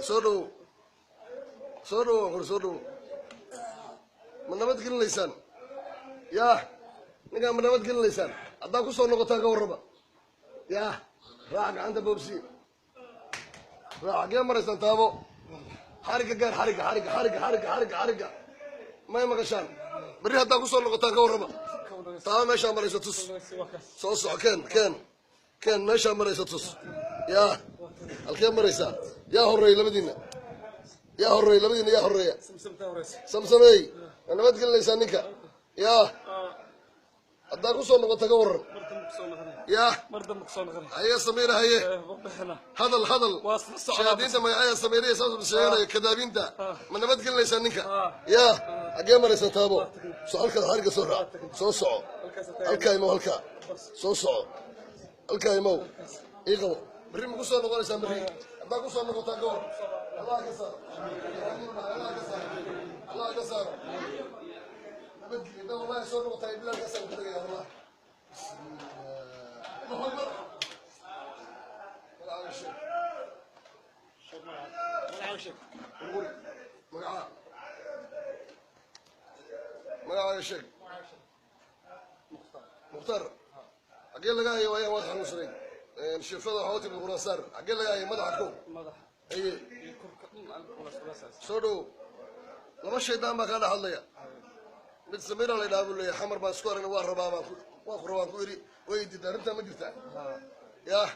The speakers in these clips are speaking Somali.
Soo dhowow, soo dhowow, qor soo dhowow. Ma nabad gelinaysaan? Yaa ninkaan ma nabad gelinaysaan? Haddaa kusoo noqotaan ka warrama. Yaa raac gacanta boobsi, raac. Xaggee maraysaan? Taabo xarigga, gaar xarigga, xarigga, xarigga, xarigga, xarigga, xarigga. May maqashaan? Berri haddaa kusoo noqotaan ka warrama. Taabo meeshaa maraysa tus. Soo soco, keen, keen, keen. Meeshaa maraysa tus. Yaa halkee maraysaa? Yaa horreeya labadiina? Yaa horreeya labadiina? Yaa horreeya? Samsamey, ma nabad gelinaysaa ninka? Yaa haddaa kusoo noqota ka warran. Yaa haye Samiira, haye, hadal, hadal. Shayaadiinta magacaya Samiiriya saas sheeganaya, kadaabiinta. Ma nabad gelinaysaa ninka? Yaa xaggee maraysaa? Taabo. So halkaas xarigga soo raac. Soo soco, halkaa imow, halkaa soo soco, halkaa imow. Ii qabo. Berri ma kusoo noqonaysaa? Berri haddaa kusoo noqotaa ka warran. Allah ka saaro, Allah ka saaro, Allah ka saaro. Nabadgelyo. Haddaa wallahi soo noqotaa, bilaalkaasaan ku tagaya wallah. Allahu akbar. Magacaaga sheeg. Qurquri magacaa, magacaaga sheeg. Mukhtaar, xaggee laga hayo? Waayaan waad xanuunsanayd. Shifada waxaa u timid Quraan saar. Xaggee laga hayo? Madaxa kow haye. Soo dhowow. Laba shaydaan baa kaa dhex hadlaya. Mid Samiira la ydhaha buu leeyahay, Xamar baan isku aragna, waa rabaa baan ku, waa ku rabaan ku iri, way diiday. Arrintaa ma jirtaa? Yaa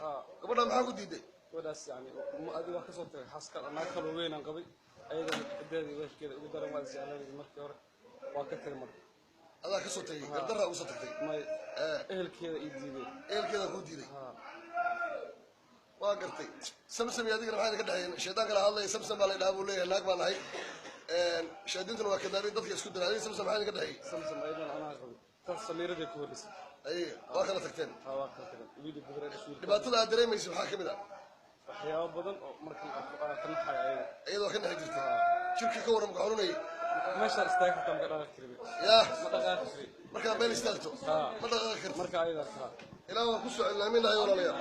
gabadha maxaa ku diiday? Gabadhaas yani adi waa kasoo tagay, xaaska naag kaloo weynaan qabay, ayadana cideeda iyo weelkeeda ugu daran. Waa isjeclanay markii hore, waa ka tagay marka. Adaa kasoo tagay? Gardarraa ugu soo tagtay? May, ehelkeeda ii diiday. Ehelkeeda kuu diiday, waa gartay. Samsam iyo adigana maxaa idinka dhexeeyeen? Shaydaan kala hadlaya, Samsam baa la ydhaha buu leeyahay, naag baan nahay, shayaadiintuna waa kadaabin, dadka isku dira. Adiga Samsam maxaa idinka dhexeeyey? Samsam ayadana anaa qabay, taas Samiiraday ku horreysay. Aye, waa kala tagteen? Ha, waa kala tageen. Wiil gabar dhashay wiil. Dhibaatada aad dareemaysa maxaa kamid ah? Waxyaabo badan oo markan aan ka naxayo ayaga. Iyadoo ka naxi jirtay. Jirka ka warram, ka xorunayay? Meeshaan istaag xataa ma dhaqaaqi karin. Yaa ma dhaqaaqi karin. Markaa meel istaagto ma dhaqaaqi karti? Marka ayadaa taa Ilaa waan ku soo celnaaminahay walaalayaal.